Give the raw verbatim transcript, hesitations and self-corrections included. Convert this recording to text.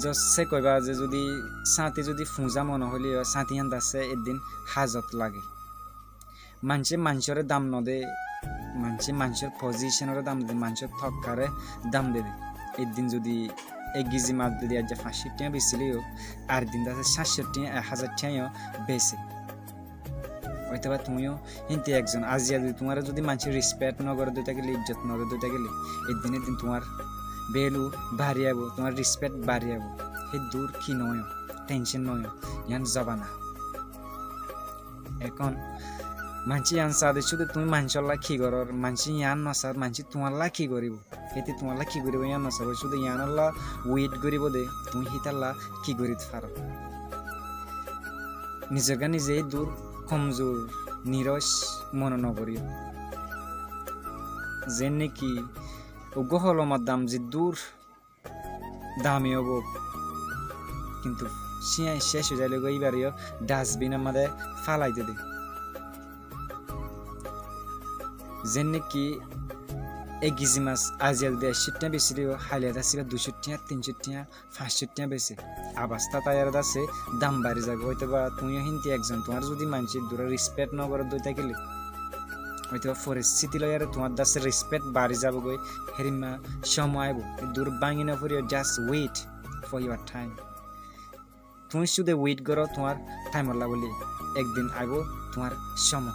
Zossé koibá ze zodi sáñti zodi fuñzá mone hoilé yó, sáñti yían dassé eddin házot lage. Maincé maincóre dam node, maincé maincór pozíconoré dam node, maincór tokkaré dam dede. Eddin zodi ek gizi mas zodi aijja fañs cót thiañ besilé yó, ar din dassé sát cót thiañ, ek házar thiañ yó bese. Óitobá tuñí yó hínti ekzon, aijja zodi tuáñre zodi maincé rispet nogoré dói tákile, ijjot nodé dói tákile, eddin eddin tuáñr velu bari aibó, tuáñr rispet bari aibó. Hé dur ki noó, thencon noó, yían zobana. Ehón maincé yían saá de cúde tuñí maincólla ki gorór, maincé yían nosaá, maincé tuáñlla ki goríbo. Héti tuáñlla ki goríbo yían nosaá, cúde yíanolla wait goríbo de tuñí hítolla ki gorí faró. Nizorgá nize dur komzur, niroc mone nogoríyo. Zenne ki uggúa holomor dam zeddur dami óibo, kintu cíañ céc ói zailé goi, íbareyó dasbinor mazé fálai dede. Zenne ki ek gizi mas aijja zodi ek cót thiañ besilé yó, háile dassé íba dui cót thiañ, tin cót thiañ, fañs cót thiañ bese. Abasta táiyaré dassé dam bari zagói. Óitobá tuñí yó hínti ekzon, tuáñre zodi maincé duré rispet nogoré dói tákile, óitobá foristíti loiyaré tuáñr dassé rispet bari zabogói. Hérimma cómoi aibó, dur báñgi noforíyo, just wait for your time. Tuñí cúde wait goró tuáñr thaimolla bóli, ekdin aibó tuáñr cómoi.